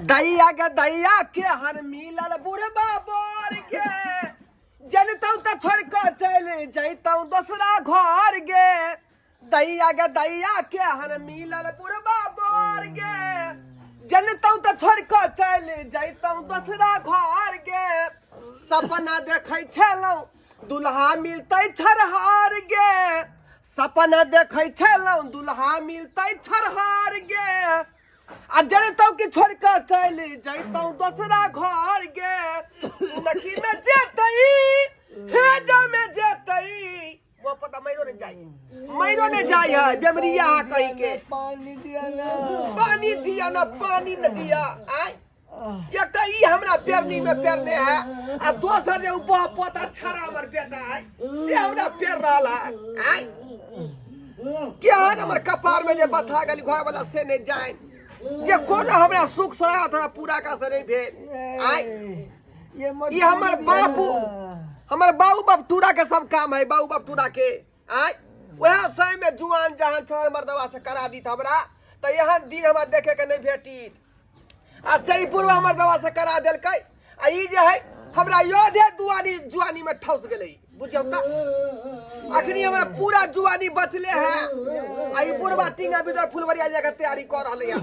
दैया के दैया के हर मिलल बुढ़बा बोर के जनतौ तऽ छोड़ कऽ चलि जैतौ दोसरा घर गे। दैया के दैया के हर मिलल बुढ़बा बोर गे, जनतौ तऽ छोड़ कऽ चलि जैतौ दोसरा घर गे। सपना देखै छलहुँ दुल्हा मिलतै छरहार गे, सपना देखै छलहुँ दुल्हा मिलतै छरहार गे। आ जनतौ कि छोड़ कऽ चलि जैतौ दोसरा घर गे। नकी में जेतै हे जमे जेतै वो पता मैरो नहीं जाय, मैरो नहीं जाय है बेमरिया कहीं के। पानी दिया ना, पानी दिया ना, पानी न दिया। आय एक तो ई हमरा पेरनी में पेरने है आ दोसर जे ऊपर पोता छड़ा हमर बेटा है से हमरा पेर रहल है। आय केहन हमर कपार में जे बथा गेल घर वाला से नहीं जाए जे कोनो हमरा सुख सराय थोड़ा पूरा का से नहीं भेल। आय ये मोर ई हमर बापू, हमर बाबू बाप टूरा के सब काम है, बाबू बाप टूरा के। आय वएह समय में जुआन जहान छह मर्दवा से करा दी हमरा तो यहाँ दिन हमरा देखे के नहीं भेटी। आ सही पूर्व हमर दवा से करा देलकै आ ई जे है हमरा योधे दुआनी जुआनी में ठौस गेलै, बुझियौ त अखनी हमरा पूरा जुआनी बचले है आ ई बुढ़वा टींगा बिदर फुलवरिया जाके तैयारी कर रहलै है।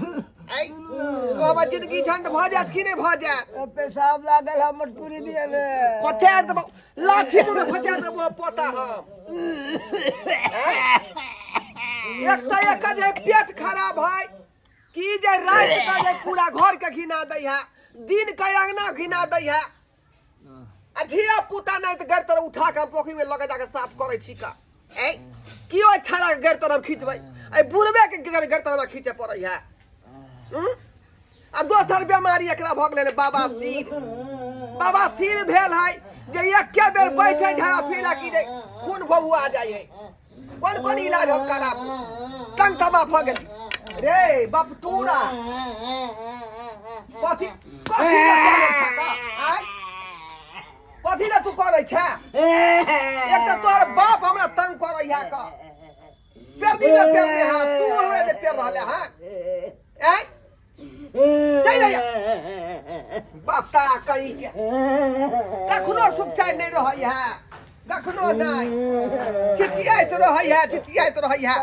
ऐ तो हमर जिंदगी झंड भ जायत कि नहीं भ जायत? ओ पेशाब लागल हम मटकुरी दिया ने खोचार देबो लाठी मुँह में खोचार देबो पोता हम। एक तो एक जे पेट खराब है कि जे रात का जे पूरा घर के घिना दै है, दिन के अंगना घिना दै है आ धिया पुता नहीं तो घर तरफ उठा के हम पोखरी में लगे जाके साफ करे छी का। ऐ की ओइ छाड़ा के घर तरफ खींचबै, ऐ बुढ़बे के घर तरफ खींचे पड़ै है। आ दोसर बीमारी एकरा भऽ गेलै बाबा सिर। बाबा सिर भेल है जे एके बेर बैठे झड़ा फीला की रे खून भभुआ जाइ है। कोन कोन इलाज हम कराबू, तंग तबाह भऽ गेली रे बपटूरा। कथी कथी लए करै छह का? आँय? कथी लए तू करै छह? एक तऽ तोहर बाप हमरा तंग करै है का, पेरनी में पेरने है, तू हमरा जे पेर रहले है। आँय? चलि आइया। बता कहीं के कखनो सुख चैन नहीं रहै है, कखनो नहीं, चिचियाइत रहै है, चिचियाइत रहै है।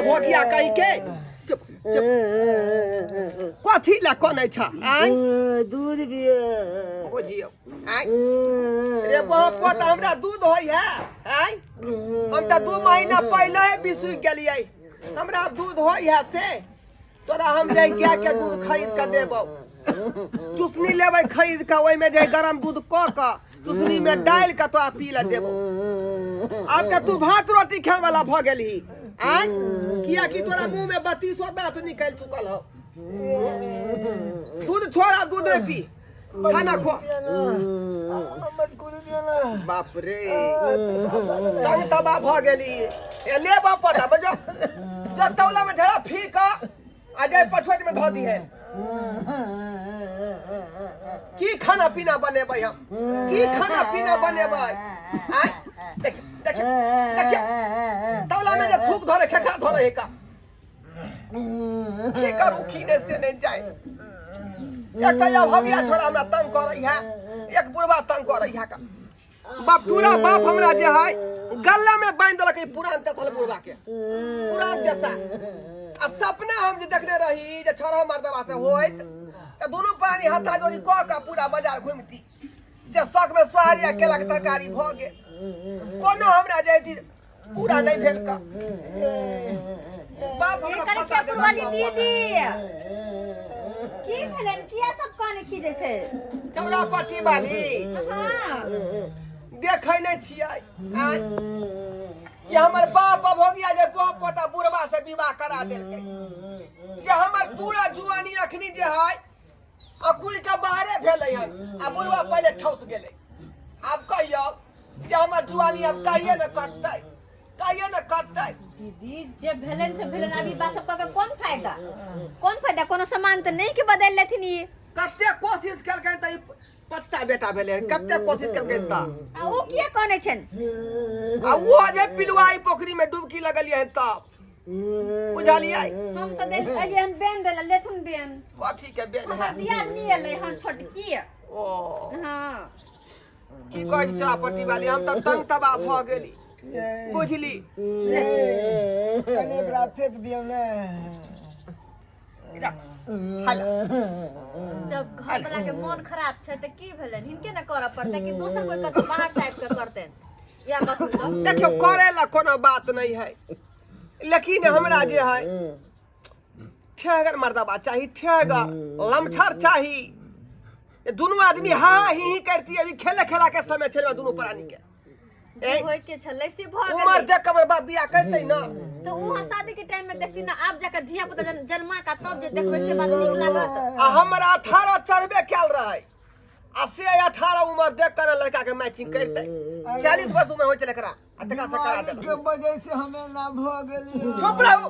भोगिया कहीं के चुप चुप कथी लए कनै छ? आँय दूध पिए बुझियौ। आँय रे बाप तऽ हमरा दूध होइ है। आँय हम तऽ 2 महीना पहले ही बिसुक गेलियै, हमरा आब दूध होइ है से तोरा हम जे गाय के दूध खरीद के देबौ। चुसनी लेबै खरीद के, ओहिमे जे गरम दूध कऽ के चुसनी में डालि के तोरा पी लए देबौ। आब तऽ तू भात रोटी खाय वाला भऽ गेलही। आँय कियाकि तोरा मुँह में 32 दाँत निकलि चुकल हौ। दूध छोड़, आब दूध नहीं पी, खाना खो। बाप रे तंग तबाह भऽ गेली। ए ले बाप पता बजो जो तौला में झड़ा फीक आ जाए पछुआत में धऽ दिहे। की खाना पीना बनेबै हम, की खाना पीना बनेबै? आँय देख देख देख तौला में जे थूक धरे खेखा धरे का की करू की नहीं से नहीं जाए। एक तो यह भगिया छोरा हमरा तंग करै है, एक बुढ़वा तंग करै है का। बाप टूरा बाप हमरा जे है गल्ला में बांधि देलक ई पुरान तेसल बुढ़वा के, पुरान तेसा। आ सपना हम जे देखने रही जे छरह मर्दवा से होइत तऽ दुनू प्राणी हत्था जोड़ी कऽ कऽ पूरा बाजार घुमती, से शौक में सोहारी आ केला के तरकारी भऽ गेल। कोनो हमरा जे अथी पूरा नहीं भेल का। बाप हमरा एकर फंसा से देलक वाली बाप। दीदी की भेलन, किया सब काने खींचे छै? चौरापट्टी वाली। हाँ। देखै नहीं छियै। आँय? ये हमर बाप अभोगिया जे बाप पोता बुढ़वा से विवाह करा देलकै, जे हमर पूरा जुआनी अखनी जे है अकुर के बाहरे भेलै हन आ बुढ़वा पहिले ठौस गेलै। आब कहियौ जे हमर जुआनी आब कहिए ने कटतै, कहिए ने कटतै। दीदी जे भेलन से भेलन, अभी बात सब कऽ के कोन फायदा, कोन फायदा? कोनो सामान तऽ नहीं के बदल लेथिन ई। कते कोशिश केलकै तऽ ई पछता बेटा भेलै, कते कोशिश केलकै तऽ। आ ओ किया कहने छनि? आ ओ जे पिलुआई पोखरी में डुबकी लगलियै हन तब बुझलियै? हम तऽ देल एलियै हन बेन देला, लेथुन बेन। कथी के बेन है? हमर दियादनी एलै हन छोटकी। ओ। हँ। की कहै छी चापट्टी वाली, हम तऽ तंग तबाह भऽ गेली, बुझली? कनि एकरा फेंक दियौ ने। हेलो। जब घर वाला के मन खराब छै तऽ की भेलनि? हिनके ने करऽ पड़तै कि दोसर कोई कतौ बाहर से आबि कऽ करतनि या कथू तऽ? देखियौ, करे ला कोनो बात नहीं है, लेकिन हमरा जे है ठेहगर मर्दबा चाही, ठेहगर लमछर चाही। ये दुनू आदमी हा हा ही ही करती। अभी खेले खेला के समय छलै दुनू प्राणी के। जे होय के छलै से भऽ उमर गेलै। देख कऽ हमर बाप बियाह करतै ना। तऽ वहाँ शादी के टाइम में देखती ना, आब जाके धिया पुता जन्मा का तब जे देखबै से बात नीक लागत? आ हमरा 18 चढ़बे कयल रहै आ से 18 उमर देख कर लड़का के मैचिंग करतै। 40 वर्ष उमर होइ छलै एकरा आ तकरा से करा बीमारी देलक। के वजह से हमें ना भऽ गेलियै। चुप रहू।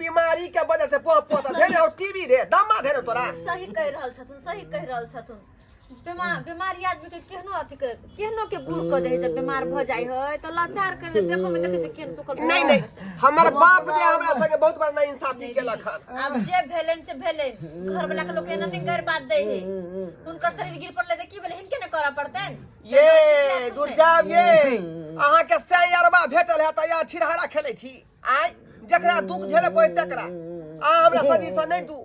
बीमारी के वजह से पो पो धेने हो टीबी रे, दमा धेने तोरा। सही कहि रहल छथुन, सही कहि रहल छथुन। बीमारी आदमी के केहनो अथी के केहनो के बूढ़ कऽ दै है। जब बीमार भऽ जाइ है तऽ लाचार कर ले। देखो में देखै छी केहन सुखल। नहीं नहीं, हमर बाप जे हमरा संगे बहुत बड़ा नाइंसाफी केलक हन। आब जे भेलनि से भेलनि। घर वाला के लोक एना नहि गैर बात दै है। हुनकर शरीर गिर पड़लै तऽ की भेलै? हिनके ने करऽ पड़तनि। ये दुर्जाब, ये अहाँ के सै अरबा भेटल है तऽ या छिरहारा खेलै छी आय। जकरा दुख झेले पड़े तकरा अहाँ हमरा सजीसँ नहि दू।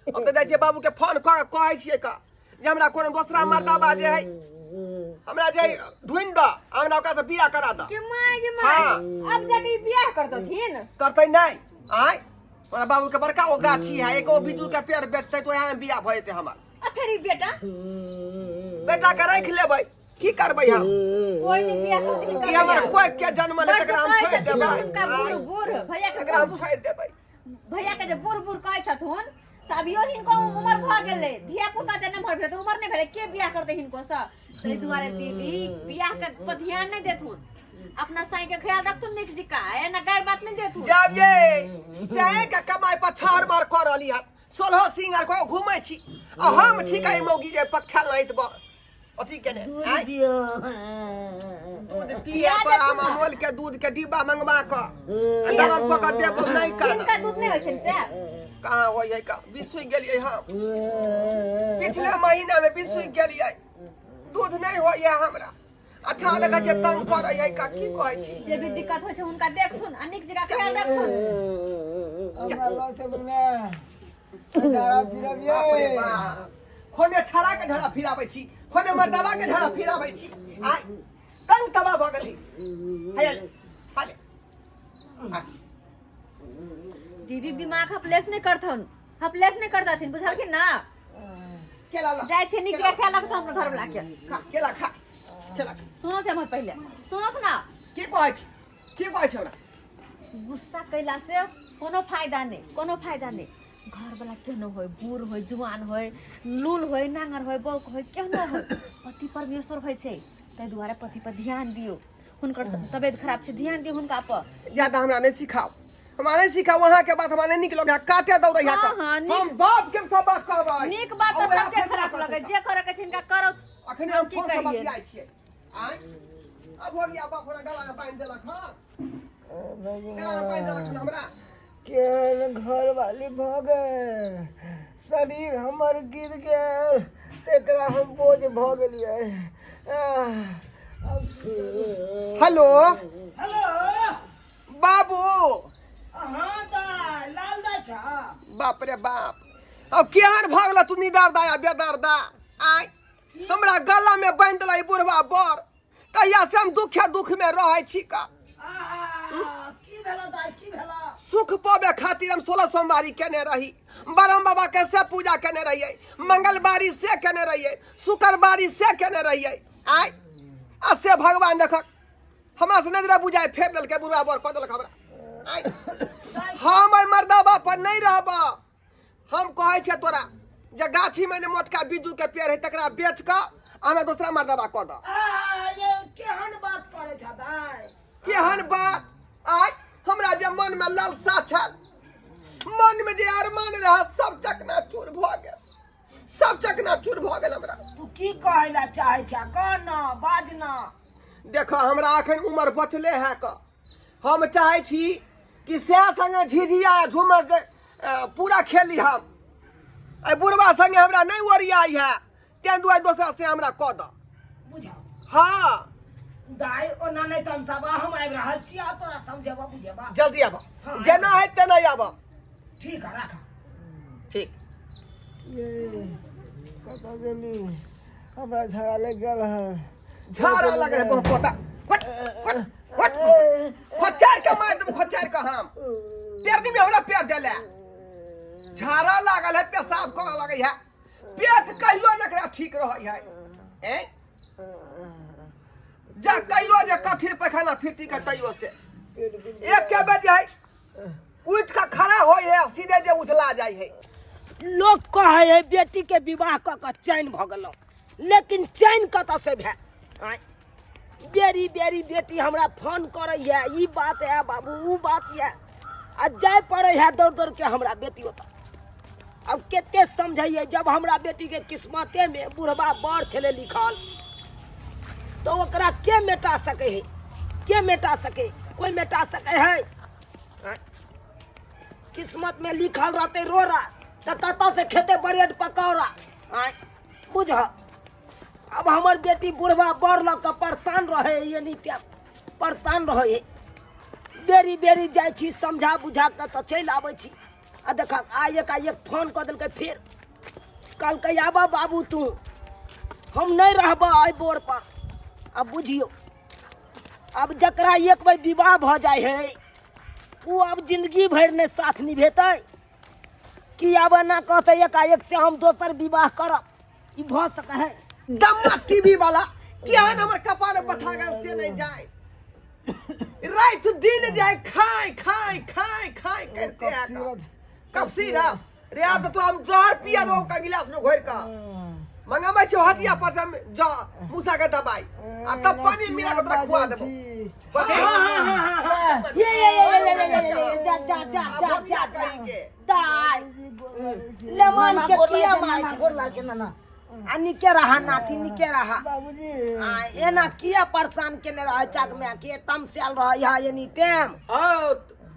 हम तऽ जाइ छियै, बाबू के फोन कऽ कहै छियै का जे हमरा कोनो दोसरा मर्दाबा जे है हमरा जे ढूंढि दऽ, हमरा ओकरा से बियाह करा दऽ। के my गे my. हाँ। अब जाके ई बियाह कर दथिन। करतै नहि आय। हमरा बाबू के बड़का ओ गाछी है, एगो बिजू के पेड़ बेचतै तऽ ओएह में बियाह भऽ जेतै हमर। आ फेर ई बेटा? बेटा के राखि लेबै, की करबै हम? कोई नहीं बियाह करथिन। ई हमर कोई के जन्म नहि, बड्ड तकरा हम कहै छोड़ि छथिन देबै? हुनका बूढ़ बूढ़ भैया के। तकरा हम छोड़ि देबै? भैया के जे बूढ़ बूढ़ कहै छथुन से अभियो हिनको उमर भऽ गेलै। धिया पुता जे नम्हर भेलै तऽ उमर नहि भेलै। के बियाह करतै हिनको से? ताहि दुआरे दीदी बियाह के पर ध्यान नहि देथुन, अपना साई के ख्याल रखथुन नीक जिका, एना गैर बात नहि देथुन। जाब ये सैं के कमाई पर छाड़ मार कऽ रहली हन, सोलह सिंगार कऽ घूमै छी आ हम छी का मौगी जे पक्षा लाइत ब अथी केने आँय? दियौ। दूध पिए पर हम अमूल के दूध के डिब्बा मंगवा कऽ आ गरम कऽ कऽ देबो नहि कान। हिनका दूध नहि होइ छनि से? कहाँ होइ है का? बिसुइ गेलियै हम, पिछले महीना में बिसुइ गेलियै। दूध नहि होइए हमरा। अच्छा देखै छियै तंग करै है का, की कहै छी? जे भी दिक्कत होइ छै हुनका देखथुन आ नीक जकाँ ख्याल रखथुन। हमरा लऽ चलू ने, झाड़ा फिरबियै। बाप रे बाप, खोने छड़ा के झड़ा फिराबै छी, खोने मर्दाबा के झड़ा फिराबै छी। आय तंग तबाह भऽ गेली। हैया ले, खा ले। आ, दीदी दिमाग हपलेस नहि करथुन, हपलेस नहि करतथिन, बुझलखिन ना? केला ला। जाइ छै, नीक जकाँ ख्याल रखथुन अपना घरवला के। खा केला, खा केला खा। सुनत हमर पहिले सुनत ना। की कहै छी? की कहै छी हमरा? गुस्सा कैला से कोनो फायदा नहि, कोनो फायदा नहि। घरवला केहनो होय, बूढ़ होय, जुआन होय, लूल होय, नांगर होय, बौक होय, केहनो होय, पति परमेश्वर होइ छै। ताहि दुआरे पति पर ध्यान दियौ। हुनकर तबियत खराब छै, ध्यान दियौ हुनका पर। ज्यादा हमरा नहि सिखाउ, हमरा नहि सिखाउ। अहाँके बात हमरा नहि नीक लगैए, काटे दौड़ै है। हाँ, हाँ, नीक- हम बाप के सब बात कहबै। नीक बात तऽ आ उएह सबके फैसला खराब करतै। लगै, जे करऽ के छै हिनका करौ। अखने हम की फोन से कहियै? बतियाइ छियै। आँय, अब हो गया। बाप हमरा गला में बान्हि देलक हँ, गला में बान्हि देलक हन हमरा। केहन घरवाली भऽ गेल! शरीर हमर गिर गेल, तेकरा हम बोझ भऽ गेलियै। आह, आब की करू? हेलो। हेलो। बाबू। हाँ दाइ, लाल दाइ छा? बाप रे बाप, अब केहन भऽ गेल तू निदर दा या बेदर दा? आय, हमरा गला में बान्हि देला ई बुढ़वा बर। कहिया से हम दुखे दुख में रहै छी का। आहा, की भेला दाइ, की भेला? सुख पावे खातिर हम 16 सोमवारी केने रही, ब्रह्म बाबा के से पूजा केने रहियै, मंगलवारी से केने रहियै, शुक्रवारी से केने रहियै। आय, आ से भगवान देखक हमरा से नजरा बुझाय फेर देलकै, बुढ़वा बर कऽ देलक हमरा। आय, हम एहि मर्दाबा पर नहि रहब। हम कहै छियै तोरा जे गाछी में ने मोटका बिज्जू के पेड़ है, तकरा बेच कऽ हमरा दोसरा मर्दाबा कऽ दऽ। आहा, ये केहन बात करै छा दाइ? केहन बात? आय, हमरा जे मन में लालसा छल, मन में जे अरमान रहे, सब चकनाचूर भऽ गेल, सब चकनाचूर भऽ गेल हमरा। तू की कहै ला चाहै छा? कह न, बाज न। देख, हमरा अखन उमर बचले है क, हम चाहै छी कि सएह संगे झिझिया झूमर जे पूरा खेली हम। एहि बुढ़बा संगे हमरा नहि ओरियाइ है, तें दुआरे दोसरा से हमरा कऽ दऽ। बुझा। हाँ। दाइ ओना नहि तमसाबा, हम आबि रहल छी आ तोरा समझेबा बुझेबा। जल्दी आबऽ। हाँ। जेना है तेना आबऽ। ठीक है, राख। ठीक। ये कतऽ गेली? हमरा झगड़ा लागि गेल है। झाड़ा लगे है बहुत पोता। हट हट हट, खोचार के मार देबो, खोचार के हम पेरनी में हमरा पेर देले। झाड़ा लागल है, पेशाब करऽ लगे है, पेट कहियो ने एकरा ठीक रहै है। हैं जा कहियो जे कठिन पैखाना फिरती के तैयो से एक के बेर जे है उठ के खड़ा होय है, सीधे जे उछला जाइ है। लोक कहै है बेटी के विवाह कऽ कऽ चैन भऽ गेलहुँ, लेकिन चैन कतऽ से भेल? आँय, बेरी बेरी बेटी हमरा फोन करै है, ई बात है बाबू, ऊ बात है, आ जाय पड़ै है दौड़ दौड़ के हमरा बेटी ओतऽ। अब कते समझैयै, जब हमरा बेटी के किस्मते में बुढ़बा बड़ छलै लिखल, तो ओकरा के मेटा सकै है? के मेटा सकै? कोई मेटा सकै है? आँय? किस्मत में लिखल रहते रोड़ा तऽ कतऽ से खेते ब्रेड पकौड़ा? आँय बुझ, अब हमर बेटी बुढ़बा बड़ लऽ कऽ परेशान रहे, एनी टाइम परेशान रहे। बेरी बेरी जाइ छी, समझा बुझा कऽ तऽ चलि आबै छी। आ देख, आइ एकाएक फोन कऽ देलकै, फेर कहलकै आबऽ बाबू तू, हम नहि रहबऽ एहि बोर पर। आब बुझियौ, आब जकरा एक बेर विवाह भऽ जाइ है ओ आब जिंदगी भरि नहि साथ निभेतै कि आब एना कहतै एकाएक से हम दोसर विवाह करब? ई भऽ सकै है? दम्मा टीवी वाला केहन हमर कपार बथा गेल से नहीं जाए, रात दिन जाए खाए खाए खाए खाए करते है। कफ कफ सिरप रे, आब तो हम जहर पिया दो का गिलास में घोर का मंगाबै छौ हटिया पर से, हम जा मूसा के दवाई आ तब पानी मिला के तोरा खुआ देबो। कथी? ये ये ये ये ये ये ये, जा जा जा आ जा भोगिया जा कहीं के दाइ लेमन के किया मारै छै? गोर लाग ना ना। आ निके रहा नाती, निके रहा। बाबूजी, आ एना किया परेशान केने रहै चाक में के तमसायल रहै है एनी टाइम? औ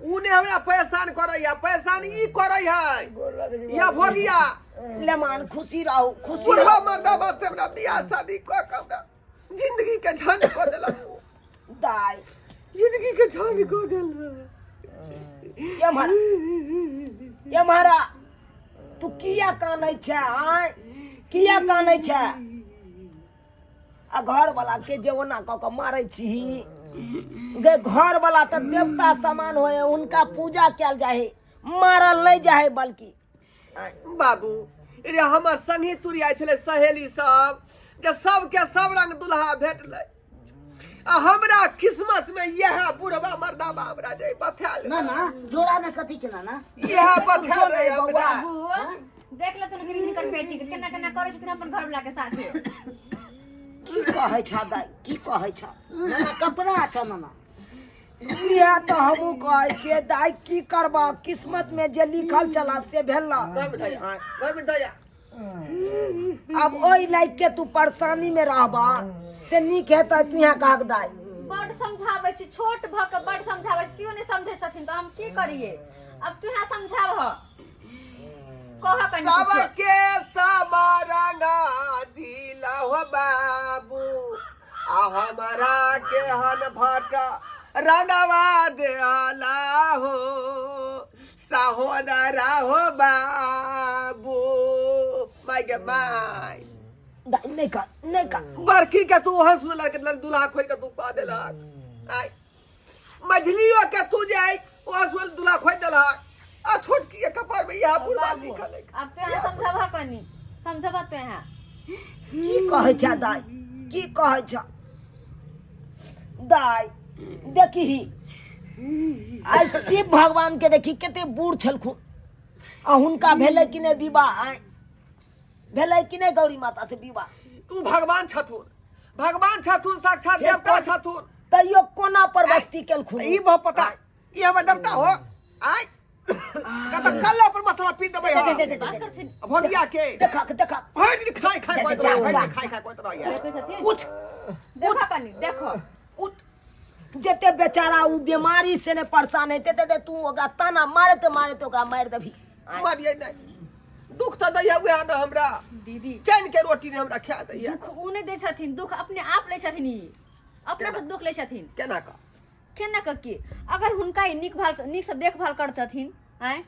उ ने हमरा परेशान करै है, परेशान ई करै है गोर लागै छी। या भोगिया। लेमान, खुशी रहू, खुशी बुढ़वा रहू। मर्दा वास्ते हमरा बियाह शादी कऽ के हमरा जिंदगी के झंड कऽ देलक। दाइ, जिंदगी के झंड कऽ देलक। एम्हर एम्हर आ। तू किया कानै छै? आँय, किया कानै छै? आ घरवाला के जे ओना कऽ कऽ मारै छीही गे, घरवाला तऽ देवता समान होय, हुनका पूजा कयल जाइ है, मारल नहि जाइ है बल्कि। बाबू रे, हमर संगी तुरी आयल छलै सहेली सब जे सबके सब रंग दुल्हा भेटलै आ हमरा किस्मत में यह बुढ़वा मर्दाबा हमरा जे बथायल। ना ना, जोड़ा में कथी छै ना ना? यह बथायल रहे हमरा। बाबू, देख ले तू हिनकर बेटी के केना केना करै छथिन अपन घरवला के साथे। की कहै छ दाइ, की कहै छ? ना ना, कपड़ा अच्छा ना ना। इएह तऽ हमहूँ कहै छियै दाइ, की करबह, किस्मत में जे लिखल छला से भेल ना। घर में धैया, घर में धैया। आब ओहि लाइक के तू परेशानी में रहबह से नीक हेतै तू यहाँ कहक दाइ। बड समझाबै छी, छोट भऽ के बड समझाबै छी, केओ नहि समझै छथिन तऽ हम की करियै? अब तू यहाँ समझाबह, कह कनि कुछो। सबके समारंगा दिला हो बाबू, आ हमारा के हन भट रंगवा देला हो सहोदरा हो बाबू, माय गे माय। दाइ नहि कर, नहि कर। बड़की के तू हंस लड़के दुल्हा खोल के तू कह देलक, आय मझलियो के तू जे आई ओ हंस दुल्हा खोल देलक, आ छोटकी के कपार में यह बुढ़वा बाबू, लिखल है। अब तू यहाँ समझाबह कनि, समझाबह तू यहाँ। की कहै छ दाइ, की कहै छ दाइ? देखही, आइ शिव भगवान के देखी, कते बूढ़ छलखुन आ हुनका भेलै कि नहि विवाह? आइ भेलै कि नहि गौरी माता से विवाह? तू भगवान छथुन, भगवान छथुन, साक्षात देवता छथुन, तैयो कोना परवस्ती केलखुन? ई बहुत पता, ई हमर देवता हो। आय कत कल्ला पर मसाला पी देबै हम। दे, दे, दे, बस करथिन। भोगिया के देखक देखक। भरि दिन खाय खाय जा, कोइत जा, रहै, भरि जा। दिन खाय खाय कोइत रहै। देखै छथिन। उठ। देखो कनि, देखो। उठ। जते बेचारा उ बीमारी से ने परेशान है तेते ते तू ओकरा ताना मारते मारते ओकरा मारि देबही। मारिए नहीं, दुख तऽ दैया उएह ने हमरा। दीदी, चैन के रोटी ने हमरा खा दैया। दुख उ नहि दै छथिन, दुख अपने आप लै छथिन, ई अपना से दुख लै छथिन। केना कऽ? केना कऽ की? अगर हुनका ई नीक भाल नीकसँ देखभाल करतथिन, आँय,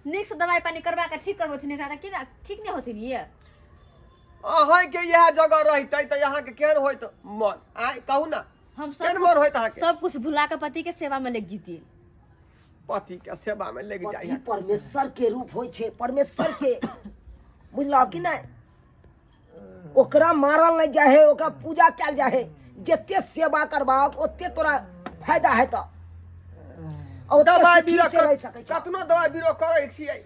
नीकसँ दवाइ पानी करबा कऽ ठीक करबथिन एकरा, तऽ केना ठीक नहि होथिन ये? अहाँके इएह जगह रहितै तऽ अहाँके केहन होइत मन? आँय, कहू ने। हम केहन सब मन होइत अहाँके? सब कुछ भुला कऽ पति के सेवा में लग जीतिए। पति के सेवा में लग पति जाइ। परमेश्वर के रूप होइ छै, परमेश्वर के, बुझलह कि नहि? ओकरा मारल नहि जाइ है, ओकरा पूजा कयल जाइ है। जते सेवा करबाक ओते तोरा फायदा हेतऽ आ ओते दवाइ सुखी बीरो से रहि सकै छह। कतनो दवाइ बीरो करै छियै,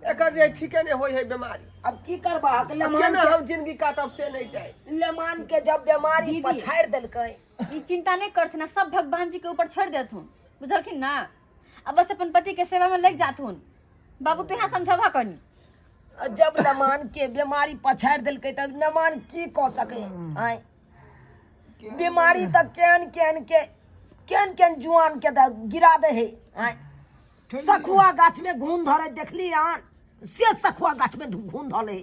एकर जे ठीके नहि होइ है बीमारी। अब की करबाक लेमान केना के हम जिंदगी काटब से नहि जाय। लेमान के जब बीमारी दीदी। पछाड़ि देलकै। ई चिंता नहीं करथिन आ सब भगवान जी के ऊपर छोड़ देथुन, बुझलखिन ना? आ बस अपन पति के सेवा में लग जाथुन। बाबू, तू यहाँ समझावा कनी। आ जब नमान के बीमारी पछाड़ि देलकै तब नमान की कऽ सकै? आँय, बीमारी तऽ केहन केहन के, केहन केहन जुआन के तऽ गिरा दे है। आँय, सखुआ गाछ में घून धरे देखली आन से सखुआ गाछ में घून धले।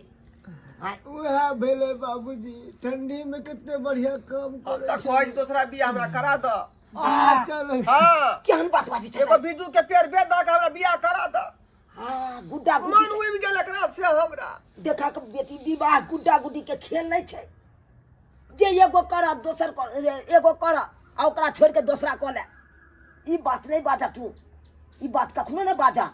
आँय, उएह भेलै बाबूजी, ठंडी में कते बढ़िया काम अब करै। तऽ कहै छै दोसरा बियाह हमरा करा दऽ। आ चल। हँ। केहन बात बाजै छै? एगो बिजू के पेड़ बेच दऽ के हमरा बियाह करा दऽ। हाँ, गुड्डा मन गुड्डी उबि गेल एकरा से हमरा। देखा के बेटी, विवाह गुड्डा गुड्डी के खेल नहीं छै जे एगो कर दोसर कर, एगो कर आ ओकरा छोड़ के दोसरा कऽ ले। ई बात नहीं बाजा तू, ई बात कखनो नहीं बाजा।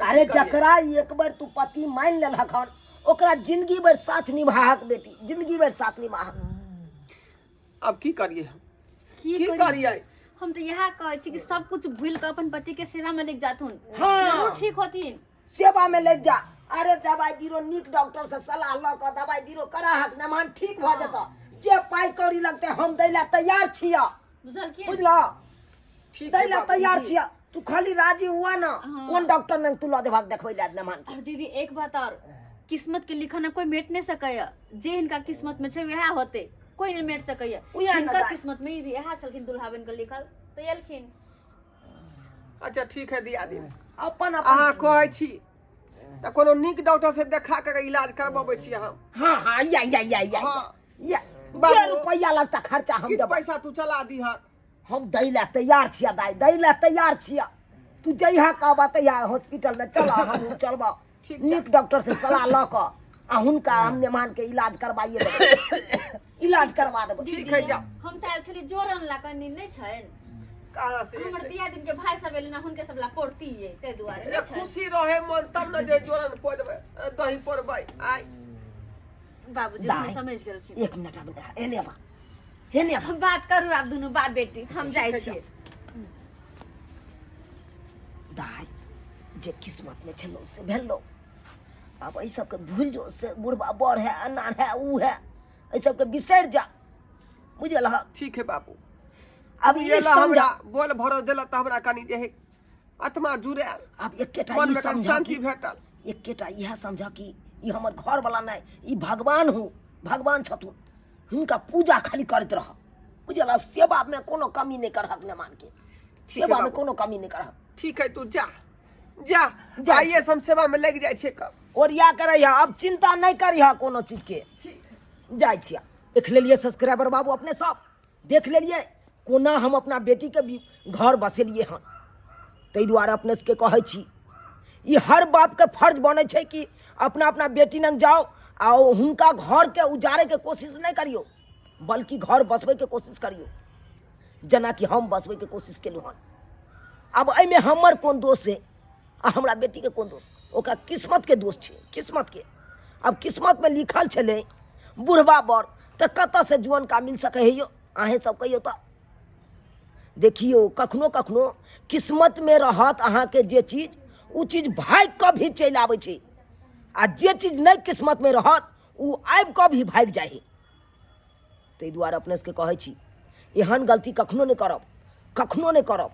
अरे जकरा एक बार तू पति मान लेलहक हन, ओकरा जिंदगी भर साथ निभाहक बेटी, जिंदगी भर साथ निभाहक। अब की करिए हम? की की करिए? हम तो यह कहै छी कि सब कुछ भूल के अपन पति के सेवा में लग जाथुन। हाँ। जरूर ठीक होथिन। सेवा में लग जा। अरे दवाई बीरो नीक डॉक्टर से सलाह लऽ कऽ दवाई बीरो कराहक, नमान ठीक भऽ जेतऽ। जे पाइ कौड़ी लगतै हम दै लए तैयार छियऽ। बुझलखिन? बुझलह? ठीक दै है लए बाबू। तैयार छियऽ। तू खाली राजी हुआ ना। हाँ। कोन डॉक्टर ने तू लऽ जेबहक देखबै लए नमान के? और दीदी, एक बात और, किस्मत के लिखा ना कोई मेट नहीं सकैया। जे हिनका किस्मत में छै वएह होते, कोई नहीं मेट सकैया। उएह ने हिनकर दाइ। किस्मत में भी इएह छलखिन दुल्हा बन के लिखल तऽ एलखिन। अच्छा ठीक है दियादिन। अपन अहाँ अपन कहै छी तऽ कोनो नीक डॉक्टर से देखा के इलाज करबबै छी हम। हाँ हाँ, या या या या। हाँ। या। बाबू। जे रुपैआ लगता खर्चा हम किछु देबै। पैसा तू चला दीहक। हम दै लए तैयार छियै दाइ, दै लए तैयार छियै। तू जहिया कहबा तहिया हॉस्पिटल में चल, हम चलबा। ठीक छै। नीक डॉक्टर से सलाह लऽ कऽ आ हुनका हम मेहमान के इलाज करवाइए देबै, इलाज करवा देबै। ठीक है, जाओ। हम तऽ आयल छली जोरन ला कनी नहि छनि। कहाँ से? हमर दिया दिन के भाई सब एलै ना, हुनके सब ला पड़ती ये, ताहि दुआरे अरे नहि छनि। खुशी रहे मन तब ने जे जोरन पड़बै, दही पड़बै आइ। बाबूजी दाइ। अपने समझ गेलखिन। एक मिनट, आब एने आबा, एने आबा। हम बात करू आब दुनू बाप बेटी, हम जाइ है, छियै। दाइ, जे किस्मत में छलो से भेलो। आब एहि सबके भूल जो, से बुढ़बा बड़ है, अनार है, ऊ है, एहि सबके बिसरि जा, बुझल ह? ठीक है बाबू। आब तू ई एला समझा हमरा बोल भरो देला तऽ हमरा कनी जे है आत्मा जुड़ायल। आब एकेटा मन ई में कनी समझा शांति कि भेटल। एकेटा इएह समझ कि ई हमर घर वाला नहि, ई भगवान हूँ, भगवान छथुन। हुनका पूजा खाली करैत रह, बुझल? सेवा में कोनो कमी नहि करहक नेमान के। है सेवा में बाबू। कोनो कमी नहि करहक। ठीक है, तू जा जा। जाइ आइए से हम सेवा में लग जाइ छियै कब। ओरिया के रहिह, अब चिंता नहि करिह कोनो चीज के। ठीक। जाइ छियै। देख लेलियै सब्सक्राइबर बाबू, अपने सब देख लेलियै कोना हम अपना बेटीके भी घर बसेलियै हन। ताहि दुआरे अपने सबके कहै छी, ई हर बापके फर्ज बनै छै कि अपना अपना बेटी लग जाउ आ हुनका घरके उजाड़ैके कोशिश नहि करियौ, बल्कि घर बसबैके कोशिश करियौ, जेनाकि हम बसबैके कोशिश केलहुँ हन। आब एहिमे हमर कोन दोष है आ हमरा बेटीके कोन दोष? ओकरा किस्मतके दोष छै, किस्मतके। आब किस्मतमे लिखल छलै बुढ़बा बर, तऽ कतऽसँ जुअनका मिल सकै है यौ? अहेँ सब कहियौ तऽ। देखियौ, कखनो कखनो किस्मतमे रहत अहाँके जे चीज, ओ चीज भागि कऽ भी चलि आबै छै, आ जे चीज नहि किस्मतमे रहत ओ आबि कऽ भी भागि जाइ है। ताहि दुआरे अपने सबके कहै छी, एहन गलती कखनो नहि करब, कखनो नहि करब।